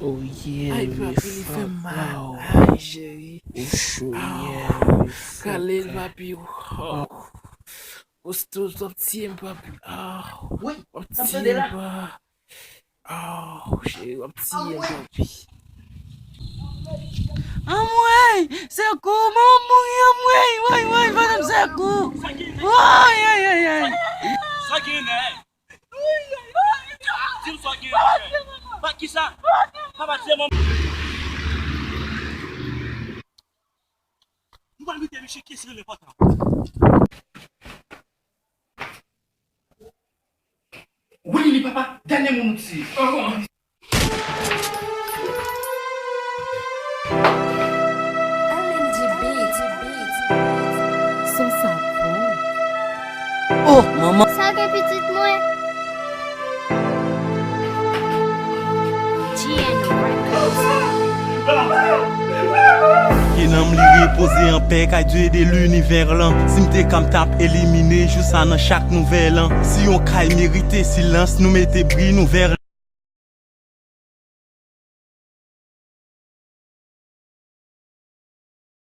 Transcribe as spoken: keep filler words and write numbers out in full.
Oh yeah, Ay, we papi, li fè fuck. mal. Oh, Ay, cheri. oh, show, Ah, yeah, we fuck. Kale l, papi. Oh. Postos w ap tiye m, papi. Ah. Wi, W ap sa m tiye tande m, la. pa. Ah, cheri, w ap tiye m, Anmwey. Papi. Anmwey, se kou mwen mouri, anmwey, woy, woy, woy, se kou. Woy, ay, ay, ay. Sa gen nè? Di m sa gen nè. Ba ki sa? Papa, di m. Nou pa mete misye ki se le pata. Wi, li papa, dènye moun ou tiye. L N G Beats. Son sa bon. Oh, manman. Sa gen pitit mwen. G N Records. Ke nanm li repoze anpè kay Dye de linivè lan. Si m te ka m t ap elimine jou sa nan chak nouvèl an. Si yon kay merite silans, nou mete bri nouvèl.